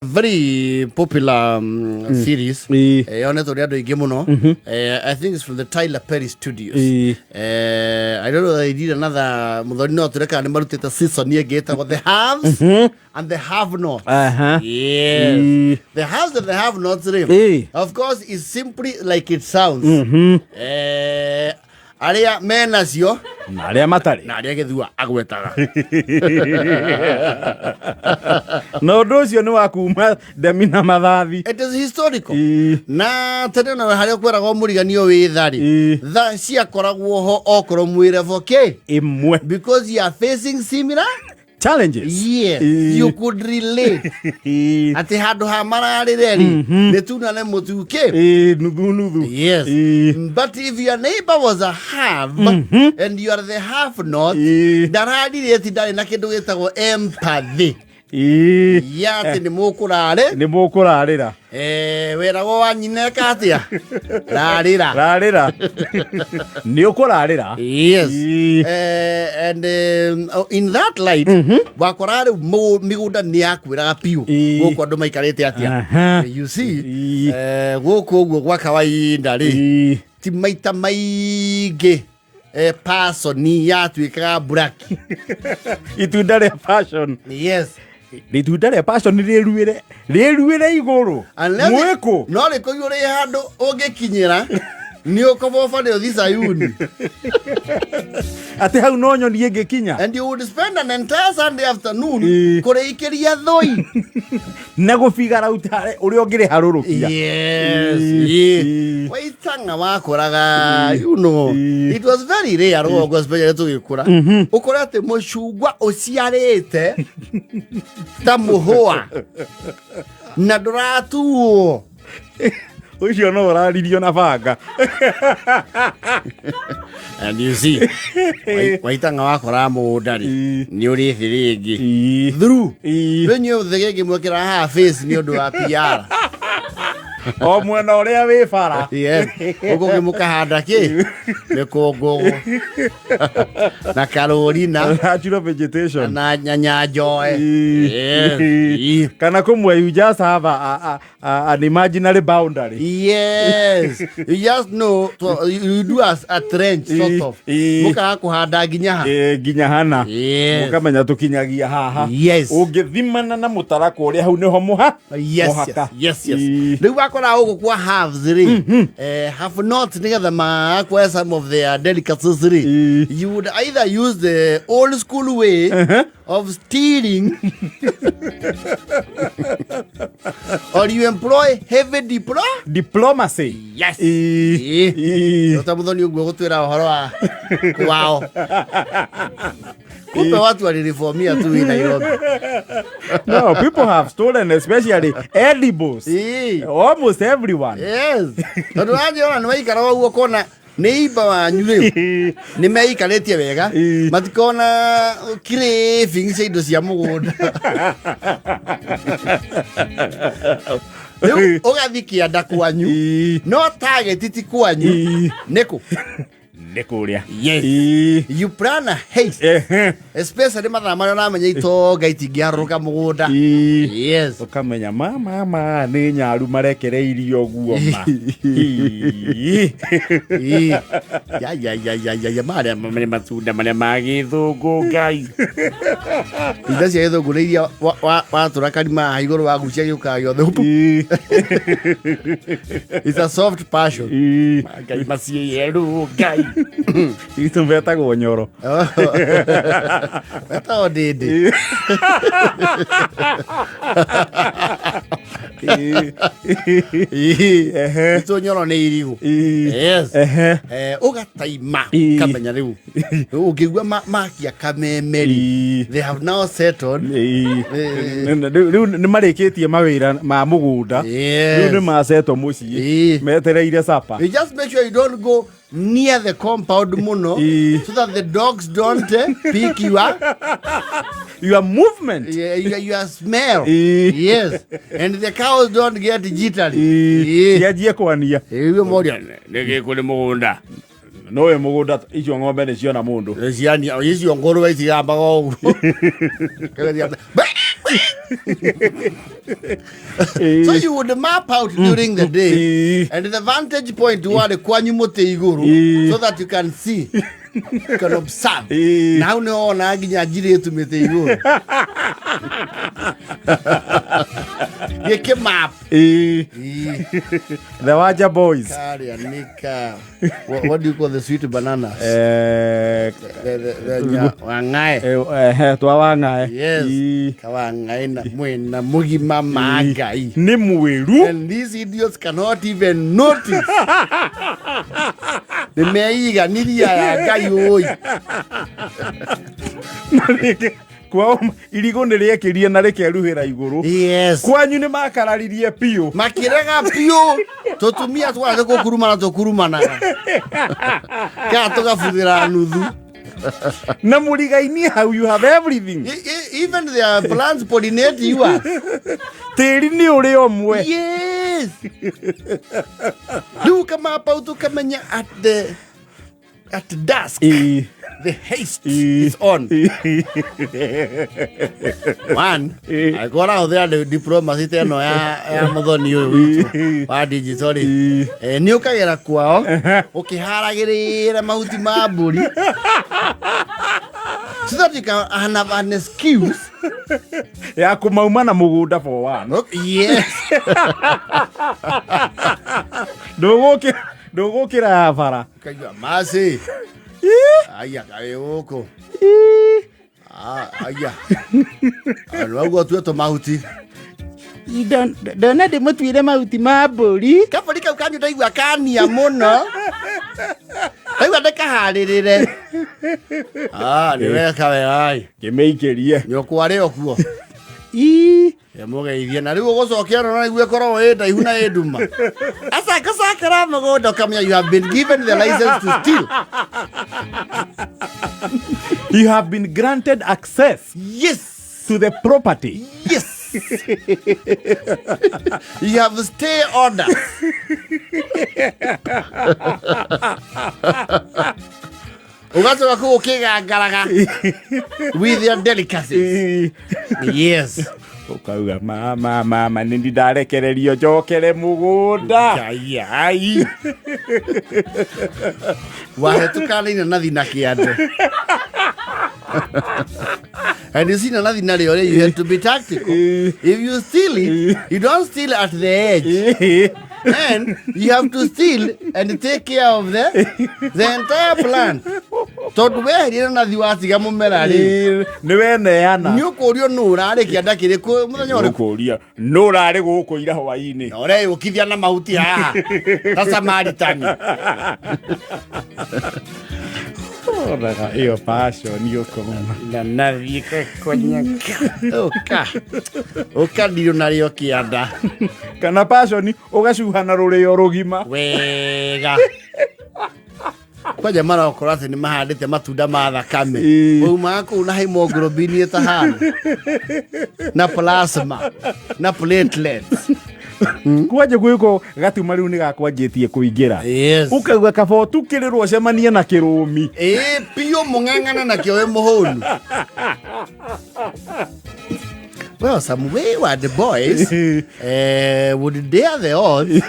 Very popular series. Yonetwo nĩ andũ aingĩ mũno. I think it's from the Tyler Perry Studios. I don't know, they did another, mũthoni no atwĩre kana nĩ marutĩte season ĩngĩ ĩtagwo The Haves and the Have Nots. Yes. The Haves and the Have Nots rĩ, of course, is simply like it sounds. Arĩa menacio na arĩa matarĩ na arĩa gĩthua agwetaga. Na ũndũ ũcio nĩ wa kuma ndemi na mathathi. It is historical. Na tene na harĩa kweragwo mũriganio wĩ tharĩ, tha ciakoragwo ho okorwo mwĩ level k ĩmwe, because you are facing similar challenges. Yes. You could relate atĩ handũ ha mararĩre rĩ, nĩ tunane mũtu kĩ. Nuthu nuthu. Yes. But if your neighbor was a have and you are the have not, ndararire ti ndarĩ na kĩndũ gĩtagwo empathy ya atĩ nĩ mũkũrarĩ. Nĩ mũkũrarĩra. Weragwo wa nyina eka atĩa, rarĩra. Rarĩra, nĩ ũkũrarĩra. Yes. And in that light, wakora rĩu mĩgũnda nĩ yakwĩraga biũ gũkũ andũ maikarĩte atĩa. You see, gũkũ ũguo gwa kawaida rĩ, ti maita maingĩ passion yatuĩkaga black. Itunda rĩa passion. Yes. Itunda rĩa passion rĩruĩre rĩruĩre igũrũ. Mwĩkũ. No rĩkũiyũ rĩ handũ ũngĩkinyĩra nĩ ũkoboba nĩ ũthi Sayuni. Atĩ hau no nyoni ĩngĩkinya. And you would spend an entire Sunday afternoon kũrĩikĩria thũi na gũbigara utare ũrĩa ũngĩrĩharũrũkia. Yes. Waitanga wakoraga, it was very rare rũgongo, especially tũgĩkũra, ũkore atĩ mũcungwa ũciarĩte ta mũhũa na ndũratuo. Ũcio no ũraririo na banga. And you see, waitanga wakoraga mũgũnda rĩ, nĩ ũrĩ thĩrĩngĩ through rĩu nyũ thĩgĩngĩ mwekĩra haha face nĩ ũndũ wa PR. O mwena ũrĩa wĩ bara. Yes. Ũguo ũngĩ mũkahanda kĩ mĩkũngũgũ na karũri na natural vegetation na nyanyanjoe. Yes. Kana kũmwe you just have an imaginary boundary. Yes. You just know to, you do as a trench sort of. Mũkaga kũhanda nginya ha. Nginya hana. Yes. Mũkamenya tũkinyagia haha. Yes. Ũngĩthimana na mũtarakwa ũrĩa hau nĩho mũha mũhaka. Yes. Rĩu wakora ũguo kwa halves rĩ, have not, nĩgetha ma acquire some of their delicacies rĩ, you would either use the old school way of stealing or you employ heavy diplomacy. Yes. Ta muthoni ũguo gũtwĩra ũhoro wa kwao, kumbe watu walirifomia tu in Nairobi. No, people have stolen, especially edibles. Almost everyone. Yes, tondũ wanjĩona nĩ waikara ũguo kona nĩ imba wanyu rĩu nĩ meikarĩtie wega, matikona craving cia indo cia mũgũnda. Rĩu ũgathi kĩanda kwanyu, no target ti kwanyu. Nĩkũ? Nĩ kũrĩa. Yes. You plan a haste, especially mathaa marĩa ũramenya itonga itingĩharũrũka mũgũnda. Yes. Ũkamenya ma nĩ nyaru marekereirio ũguo ma. Ĩĩ. Ĩĩ. Ya ya ya ya ya ya, marĩa marĩ matunda marĩa ma gĩthũngũ, ngai, indo cia gĩthũngũ nĩ iria watũra karima haha igũrũ wagucia gĩũkaga gĩothe. It's a soft passion. Ngai, maciĩyeru ngai. Itu betagwo nyoro. Wetagwo ndĩndĩ. Itu nyoro nĩ irigũ. Yes. Ũgataima kamenya rĩu ũngĩigua makia kamemeri, they have now settled. Rĩu nĩ marĩkĩtie mawĩra ma mũgũnda. Rĩu nĩ macetwo mũciĩ, metereire sapa. You just make sure you don't go near the compound muno so that the dogs don't pick your your movement. Yeah, your smell. Yes, and the cows don't get jittery. Cianjie kwania. Ĩyo moria nĩ gĩkũ nĩ mũgũnda. Nowe mũgũnda, icio ng'ombe nĩ ciona mũndũ. Ciania icio ngũrwe icigambaga ũguo. So you would map out during the day and the vantage point warĩ kwanyu mũtĩ igũrũ so that you can see, you can observe. Na hau nĩ wona nginya njirĩtu mĩtĩ igũrũ gĩkĩ map. The Wanja Boys. Karĩa nĩka what do you call the sweet bananas? The wang'ae. Twa wang'ae. Yes. Kawang'ae na mwena mũgima ma Ngai. Nĩ mwĩru. And these idiots cannot even notice. Nĩ meiganiria ya Ngai ũi. Na rĩngĩ, kwao irigũ nĩ rĩekĩrie na rĩkeruhĩra igũrũ. Yes. Kwanyu nĩ makararirie biũ. Makĩrega biũ. Tũtumia twathe gũkurumana tũkurumanaga. Kana tũgabuthĩra nuthu. Na mũrigainie hau, you have everything. Even their plants pollinate yours. Tĩri nĩ ũrĩ ũmwe. Yes. Rĩu ũkamapa ũkamenya at dusk the haste is on. One, angĩkorwo ũrahũthĩra diplomacy ta ĩno ya mũthoni ũyũ witũ wa digital rĩ, nĩ ũkagera kwao ũkĩharagĩrĩra mahuti ma mbũri so that you can have an excuse ya kũmauma na mũgũnda for one. Okay, yes. Ndũgũkĩra ya bara. Kaigua masi aya kaĩ gũkũ. Aya andũ aguo tuĩtwo mahuti. Ndona ndĩmũtuire mahuti ma mbũri. Kabũri kau kanyu ndaigua kania mũno, ndaigua ndĩkaharĩrĩre. Ah, nĩ weka wega. Kĩmĩikĩrie. Nyũkwa rĩ o kuo. Mũgeithie na rĩu ũgũcokia no nĩguo ĩkorwo ĩ ndaihu na ĩ nduma. Aca ngũcokera mũgũnda ũkamenya you have been given the license to steal. You have been granted access to the property. Yes. You have stay order. Ũgacoka kũu ũkĩgangaraga with your delicacies. Yes. Ũkauga mama, mama, nĩ ndarekererio njokere mũgũnda. Ngai ai. Wahĩtũka na inanathi na kĩande. And you see inanathi narĩo rĩ, you have to be tactical. If you steal it, you don't steal at the edge. And you have to steal and take care of the entire plant. Tondũ weheria inanathi watiga mũmera rĩ, Nĩ weneana. Nĩ ũkũrio nũ ũrarĩ kĩanda kĩrĩkũ mũthenya ũrĩkũ. Ũkũria nũ ũrarĩ gũkũ ira hwaĩ-inĩ. Na ũreyũkithia na mahuti haha ta Samaritani. Onaga ĩyo passion ũkona. Inanathi ĩgakonyeka ũka ũkandirũ narĩo kĩanda. Kana passion ũgacuha na rũrĩo rũgima. Wega. Kwanja marokorwo atĩ nĩ mahandĩte matunda ma thakame. Maumaga kũu na hemoglobin ĩtahana na plasma na platelets. Kwanja gwĩko gatuma rĩu nĩ gakwanjĩtie kũingĩra. Yes. Ũkauga kaba ũtukĩrĩrwo ũcemanie na kĩrũmi. Ĩĩ biũ, mũng'ang'ana nakĩo wĩ mũhũnu. Well, some wayward boys would dare the odds.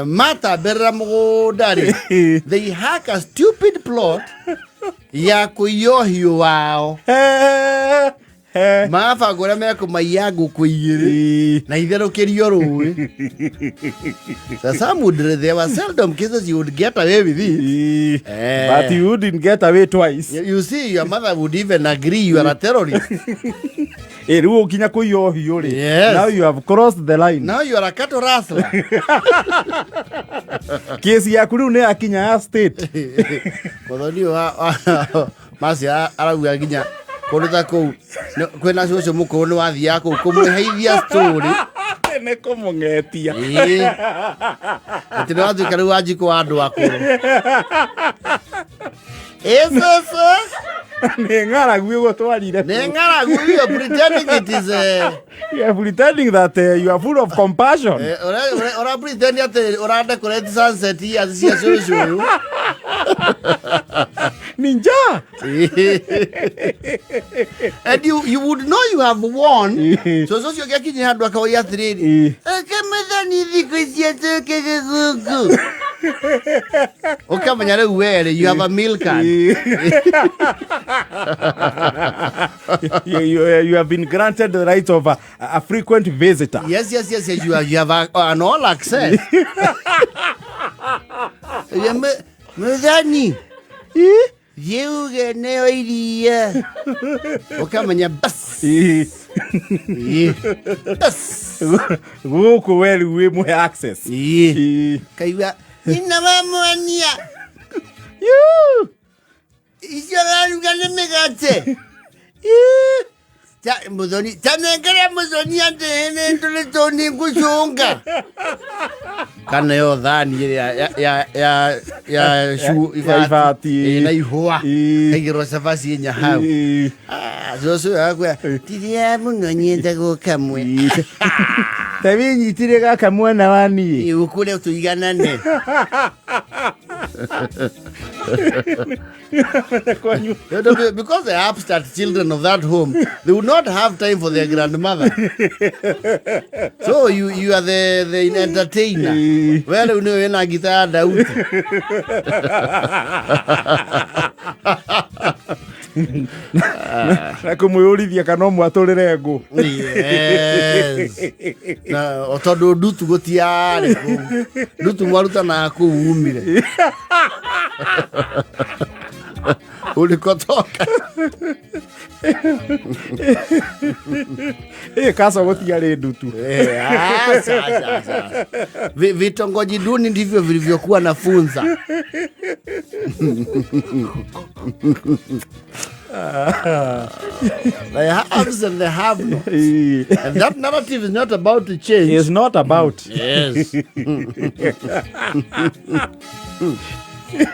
Matambĩrĩra mũgũnda rĩ, they hack a stupid plot ya kũiya ũhiũ wao. Mabanga ũrĩa mekũmaiya ngũkũ igĩrĩ na itherũkĩrio rũĩ. So some would, there were seldom cases you would get away with it. But you wouldn't get away twice. You see, your mother would even agree you are a terrorist. Rĩu ũkinya kũiya ũhiũ rĩ. Yes. Now you have crossed the line. Now you are a cattle rustler. Kesi yaku rĩu nĩ yakinya ya state. Mũthoni ũyũ Mercy arauga nginya kũndũ ta kũu kwĩna cũcũ mũkũrũ nĩ wathiaga kũu kũmwĩheithia story. Nĩ kũmũng'etia. Ĩĩ. Atĩ nĩ watuĩka rĩu wanjikũ wa andũ akũrũ. Ĩcũcũ. Nĩ ng'aragu ĩgũtwarire. Nĩ ng'aragu, you are pretending it is You are pretending that you are full of compassion. Ora pretend atĩ ũra decorate sunset years cia cũcũ ũyũ. Ni njaa. And you would know you have won. Cũcũ ũcio ũngĩakinyire handũ akoiga atĩrĩrĩ, "Kamũthoni thikũ ici atũkĩge gũkũ," ũkamenya rĩu werĩ you have a meal card. You have been granted the right of a frequent visitor. Yes, you have an all access. Mũthoni, thiĩ uge nĩo iria, ũkamenya bas. Ĩĩ. Bas. Gũkũ we rĩu wĩ mũhe access. Ĩĩ. Kaigua nyina wa mwania icio araruga nĩ mĩgate. Muthoni tanengere muthoni andehere tũrĩ tũni ngũcũnga kana yo thani ĩrĩa ya cu Ya ibati. Ĩĩ, na ihũa kaigĩrwo cabaci inya hau. Ah, cũcũ akwĩra tiria mũno nyendagwo kamwe. Ta wĩnyitire gaka mwana wa niĩ. Ĩ, ũkũre tũiganane. Kwanyu. Because the upstart children of that home, they would not have time for their grandmother. So you are the entertainer. Well, you know, wĩna ngita ya Daudi. Na kũmwĩyũrithia kana no mwatũrĩre ngũ. Yes. Na o tondũ ndutu gũtiarĩ kũu. Ndutu mwarutanaga kũu umire. Ulikotoka. Ĩ kaco gũtiarĩ ndutu. Eh, ah, sawa, sawa, sawa. Vitongoji duni ndivyo vilivyokuwa na funza. The haves and the have nots. And that narrative is not about to change. It's not about. Yes.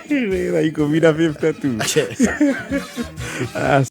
Wĩra 10:52. Ah.